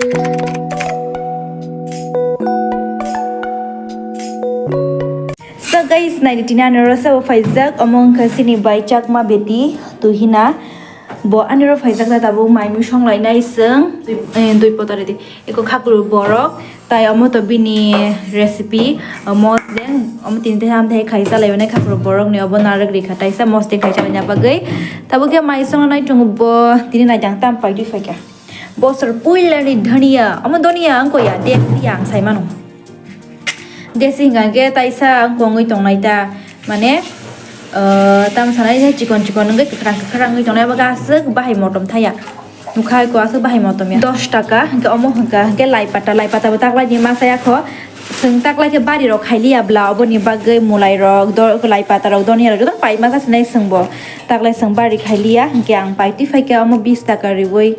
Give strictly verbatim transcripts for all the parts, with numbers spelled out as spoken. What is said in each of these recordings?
So guys, naidi tini ani oro sabo phaijak, omo wngkha chini bai Chakma beti Tuhina. Bo ani oro phaijak ta tabuk mai mui song lainai chwng, twi, eh, twi potari di. Eko khaklur borok, tai omo to bini recipe, eh, mosdeng, omo tini tei ham tei khai chalai mani khaklur borok ni obo narwk rikha, taisa mosdeng khai chalai na bagwi. Tabuk khe mai song nai tongo bo, tini naidi ang tam paitwi phaikha. Bosor puilani dhania, omo dhania wngkha ya, desi ang sai mano. Desi hingka khe taisa wngkha wngwi tongnai ta, mane, ah, tamo sanai se chikon chikon wngwi kwkhwrang kwkhwrang wngwi tongnai, abo aswk bahai motom thaya. Nukha ko aswk bahai motom ya. Dos taka, hingke omo hingka, hingke lai pata, lai pata bo taklai ni masa ya kho. Chwng taklai khe bari rok khai liya bla, oboni bagwi mulai rok, do-, lai pata rok, donia rok, joto pai masa sinai chwng bo. Taklai chwng bari khai liya, hingke ang paitwi phaikha omo bis taka riwi.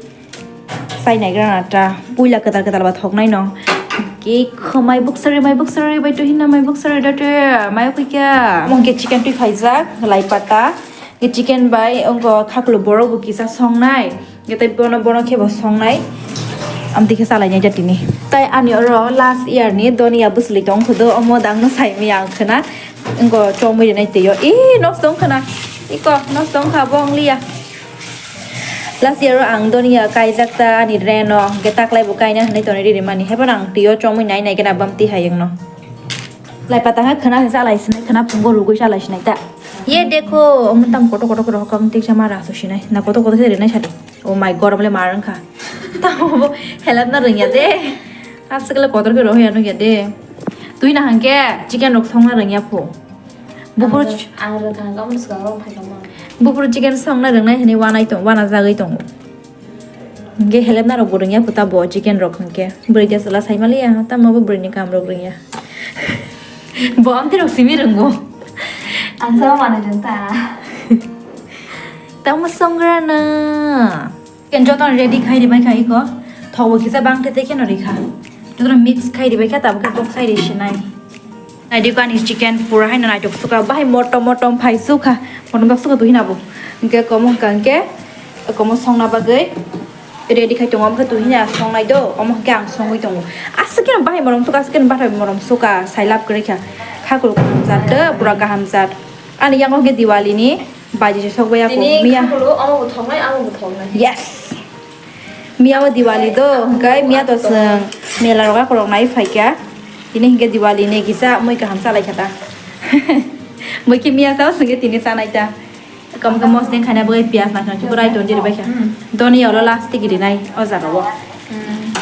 Sai naigra na ta, puila kwtal kwtal ba thoknai no. Ke kho mai buksari, mai buksari, bai Tuhina mai buksari date, mai khuikya. Omo hingke chicken twi phaijak, lai pata. Ke chicken bai, ongo khakluk borok bo kisa songnai. Ke tei bono, bono khe bo songnai. Amtwi khe salai nai jatini. Tai ani oro last year ni donia bwsli tong khudo, omo dang no sai mi ang khna. Ongo chomwi rinai twi o. Ih, nosto wng khna. Iko, nosto wng kha, bo wng liya. Last year o ang donia kaijak ta ani reno, hingke taklai bo kaina hinui tonwi ri rimani. Haiphano ang twi o chomwi nai nai khe na bam twi hai wngno. Lai pata khe khwna se chalai sinai, khwna phungo rugwi chalai sinai ta. Ye dekho, omo tam kotor kotor kotor hokam tiksa ma rasu sinai. Na kotor kotor khe rinai sadi. Oh my God, omo le ma rwngkha. Tamo bo help na rwngya de. Aswk le kotor khe rohya nukya de. Twi na hangke chicken rok songna rwngya pho. Bufuru Ang ch- ang rwngkha hangke omo swkang rok phai tongma. Bufuru chicken songna rwngnai hinui wanai tong, wanajagwi tongo. Hingke helepna rok bo rwngya phuta bo chicken rok hingke. Bwrwi de chwla sai maliya, tamo bo bwrwi ni kam rok rwngya. Bo amtwi rok simi rwngo. Ang sama manai rwng ta. Tamo songra na. Ken joto ready khai ribai kha iko. Thobo kisa bang tete keno rikha. Joto mix khai ribai kha, tabuk khe boksai ri sinai. Naidi ko ani chicken pura haino naitok suka, bahai motom motom phai sukha. Motom tok suka Tuhina bo. Hingke komo hingka hingke komo songna bagwi ready khai tongo, omo khe Tuhina songnai do, omo hingke ang songwi tongo. Aswk khe bahai morom suka, aswk khe bahai morom suka, sai lab kwrwi kha. Khakluk kaham jat do, pura kaham jat. Ani yango hingke Diwali ni. Baji se sok baya ko. Tini miya. Khakulu, omo bo thoknai, amo bo thoknai. Yes. Miya o Diwali do, hingkai miya to swng mela roga korok nai phaikya. Tini hingke Diwali ni kisa mui kaham chalai kha ta. Mui khe miya sao swngke tini chanai ta. Kam kam mosdeng khaina bagwi piyaj na khana chukurai ton jiri bai kha. Hmm. Doni oro last tigi rinai o jaga o. Hmm.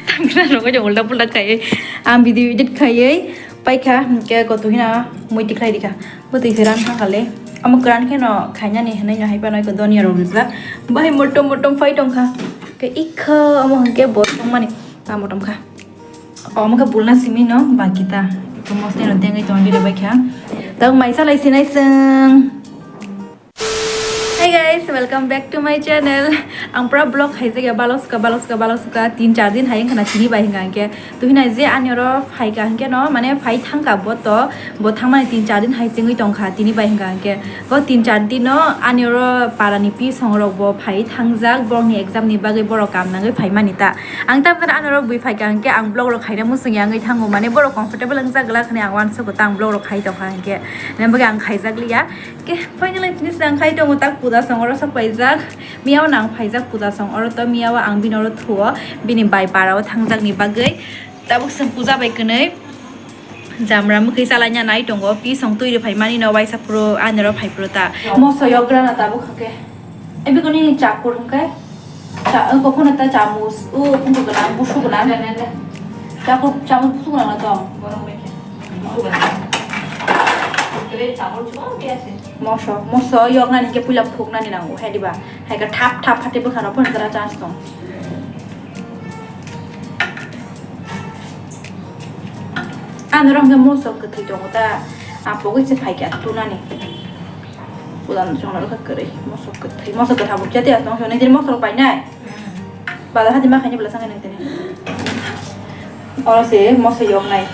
Tamkhe na rogo jong ulta pulta khaiwi. Ang video edit khaiwi paikha, hingke goto hina mui tikhlai rikha. Bo twi kwran kha khale. Amo kwran khe no khainani hinui no hai phano iko donia rok rijak. Bahai motom motom phai tong kha. Ke ikha amo hingke bo tongmani ta motom kha. Omo khe bulna simi no baki ta. Iko mosni no tengwi tong diri bai kha. Tang mai salai sinai sung. Hey guys, welcome back to my channel. Ang pura vlog khaijak ya, balok suka, balok suka, balok suka, tin char din hai wngkha na tini bai hingka hingke. Tuhina je ani oro phaika hingke no, mane phai thangka bo to, bo thangmani tin char din hai chengwi tongkha tini bai hingka hingke. Bo tin char din no ani oro para ni pi song rok bo phai thangjak, borok ni exam ni bagwi borok kam nangwi phaimani ta. Ang tamjani ani oro bui phaika hingke ang vlog rok khaina muchung ya wngwi thango, mane borok comfortable wngjak glak hinui ang uansukgo ta ang vlog rok khai tongkha hingke. Nini bagwi ang khaijak liya. Ke, finally, tini swng khai tongo tak puja song oro sok paijak. Miya o nang phaijak puja song oro to, miya o ang bini oro thuo, bini bai para o thangjak ni bagwi. Tabuk swng puja bai kwnwi jamra mwkhwi chalaina nai tongo, pi song twi rw phai mani no waisa phuru ani oro phai phuru ta. Moso yok rana tabuk hake. Ebi koni chakur hwnkhe. Cha, o, kokona ta chamus, o, pungu gwnang, busu gwnang. Chakur, chamus busu gwnang na tong. Moso, moso yoknani hingke puila phuknani nango, hai diba? Hai khe thap thap hati bwkha rok phano jora chance tong. Ano rok hingke moso kwthwi tongo ta, ang pogwi se phaikha tunani. Pulan chwng rok kha kwrwi, moso kwthwi, moso kwthang bo chati asong song nini moso rok painai. Bazar hati ma khaini bwla sangkhe nang tini. Oro se moso yoknai.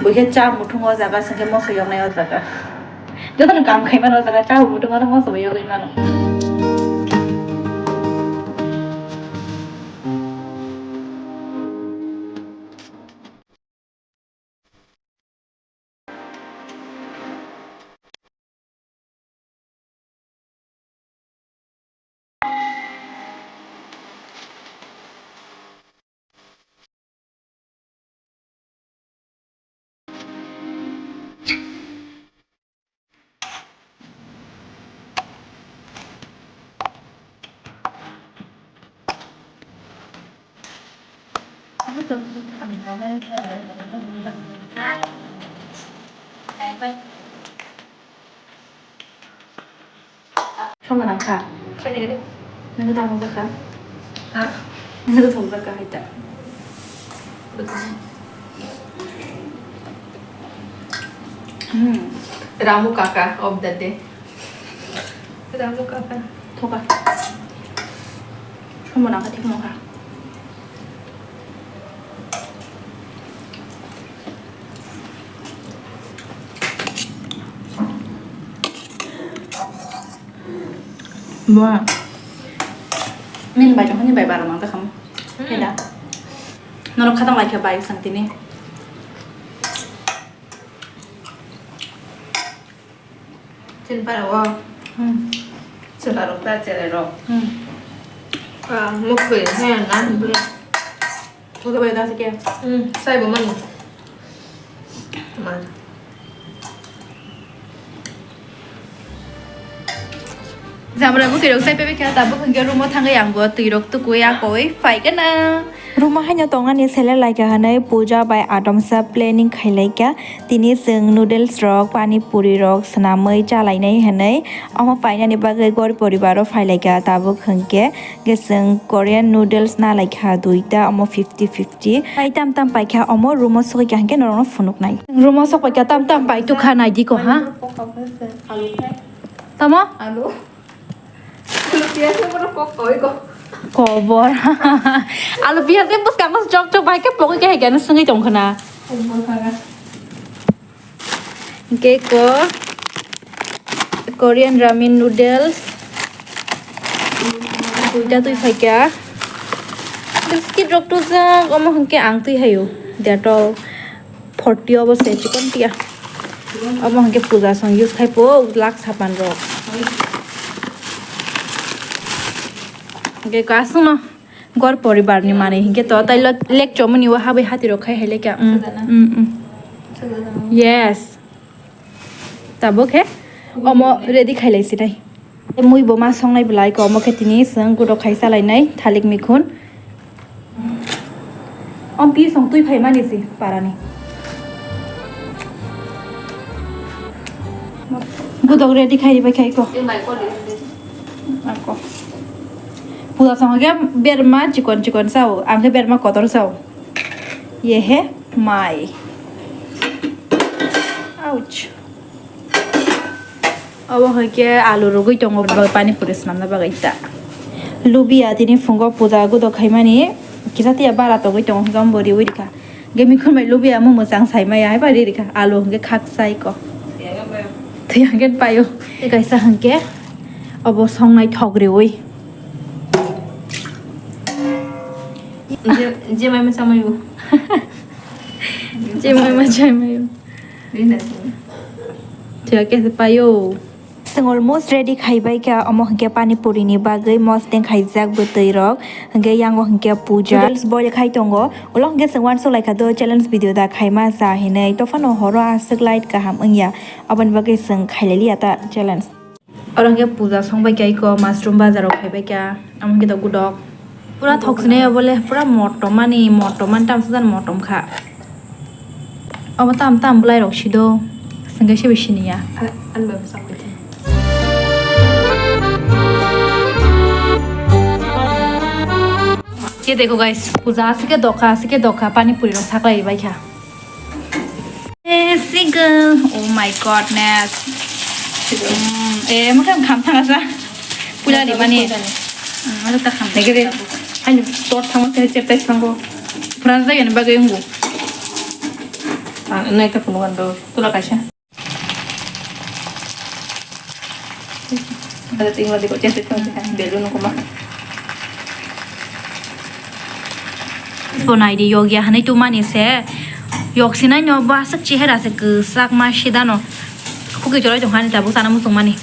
Bo khe cha muthung o jaga, sengkhe moso yoknai o jaga. Jotono kam khai mano o jaga, cha muthung o moso bo yogwi mano. Song nang kha. Nang tamo kha. Ha? Nang tamo kha hai ta. Hmm. Ramu kaka of the day. Ramu kaka. Thoka. Song nang kha thik nang kha. Bo. Nini bai tongkha, nini bai baro mang ta kham. Hmm. Heda. Norok khatang lai khe bai sang tini. Chin para o. Hmm. Chwla rok ta chere rok. Hmm. Ah, mukhui he na bule. Thoke bai da sike. Hmm, sai bo mani. Ma. Jamra bwtwi rok sai pebe khe tabuk hwnkhe room o thangwi ang bo twi rok tukui akoi phai gana. Room o haino tongnani seleng lai kha hwnwi Puja bai Atomsa planning khai lai kha. Tini chwng noodles rok, pani puri rok swnamwi chalainai hwnwi omo painani bagwi gori poribaro phai lai kha. Tabuk hwnkhe hwnkhe chwng Korean noodles na lai kha duita, omo fifty fifty. Pai tam tam pai kha omo room o sogwi kha hwnkhe norok no phunuk nai. Room o sok pai kha tam tam pai tu kha nai di ko ha. Tamo? Alu. Alu piyaj ni borok kok koi ko. Kobor. Alu piyaj ni bwskang no chok chok bai khe pogwi khe hai khe no swngwi tong khna. Kobor kha. Hwnkhe ko Korean ramen noodles. Duita twi phaikha. Biscuit rok tujak, omo hwnkhe ang twi haio. Dettol forty obo se chikon tia. Omo hwnkhe puja song use khai po lak sapan rok. Hwnkhe ko aswkno. Gor poribar ni manwi hinkhe to, tai lo lek chomoni o habwi hati rok khai hai lekha. Mm, mm, mm. Yes. Tabuk khe omo ready khai lai sinai. Mui bo ma songnai belai ko, omo khe tini chwng gudok khai chalainai thalik mikhun. Om pi song twi phai mani si parani. Gudok ready khai ribai khai ko. Ako. Puja song khe berma chikon chikon sao, ang khe berma kotor sao. Ye he mai. Ouch. Obo hai khe alu rwgwi tongo, bo pani puri swnamna bagwi ta. Lubiya tini phungo puja gudok khaimani, kisa tiya bara togwi tongo, hwnkhe omo bo riwi rikha. Hwnkhe mikhun bai lubiya omo mwchang sai maya, hai bai ri rikha. Alu hwnkhe khak sai ko. Twi hwnkhe paio. Tei kaisa hwnkhe obo songnai thok riwi. Je, je mai ma chamai bo. Je mai ma chamai bo. Thia khe paio. Chwng almost ready khai bai kha, omo hwnkhe pani puri ni bagwi mosteng khaijak bwtwi rok, hwnkhe yango hwnkhe puja. Noodles boil khai tongo, ulo hwnkhe chwng uansuk lai kha do challenge video da khaima cha hinwi, tophano horo aswk light kaham wngya, aboni bagwi chwng khailai liya ta challenge. Oro hwnkhe puja song bai kha iko mushroom bajar rok khai bai kha, amo hwnkhe tok gudok. Pura thok sinai obole, pura motom mani, motom mani tam sudan motom kha. Obo tam tam bwlai rok sido, sengke sebe siniya. Ani bai bwsang khe. Ye dekho guys, puja asike dokha, asike dokha, pani puri rok saklai bai kha. Eh, single. Oh my godness. Hmm, eh, mo kam kham thang asa. Pula di mani. Hmm, ada tak kham. Negeri. Ani tor thang te cep tai thango. Pran jai ni bagai ungu. Ah, nai ta kunu ando. Tula kaisa. Ada tinggal di kocek itu. Belu nunggu mah. Bo naidi yok ya hanai tu mani se. Yok sinai no ba aswk chehera se kwchak ma sidano. Khukui chwrai tong hani tabuk sana muchung mani.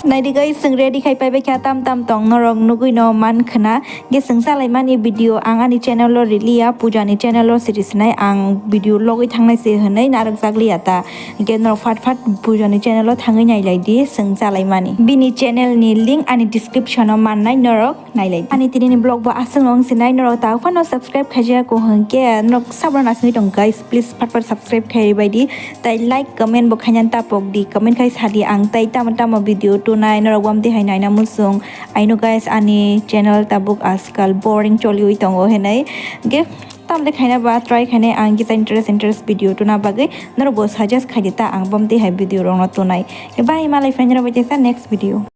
Naidi guys, chwng ready khai paibai kha, tam tam tong norok nugui no man khna. Ge chwng chalaimani video ang ani channel o riliya, puja ni channel o siri sinai ang video logoi thangnai se hwnwi narwk jakliya ta. Ge norok fat fat puja ni channel o thangwi nailai di chwng chalaimani. Bini channel ni link ani description o mannai norok. Nailai. Ani tini ni vlog bo aswk no wng sinai, norok ta phano subscribe khaijak ko hwnkhe norok sabra nasingwi tong guys, please phat phat subscribe khai bai di, tai like comment bo khaina tapok di, comment khai sadi ang tai tamo tamo video tunai norok bam tihai naina muchung. I know guys, ani channel tabuk askal boring choliwi tongo hinai ge tamle khaina ba try khainai ang kisa interest interest video tuna bagwi norok bo suggest khai di ta ang bam tihai video rok no tunai. Bye, malai friend rok bai teisa next video.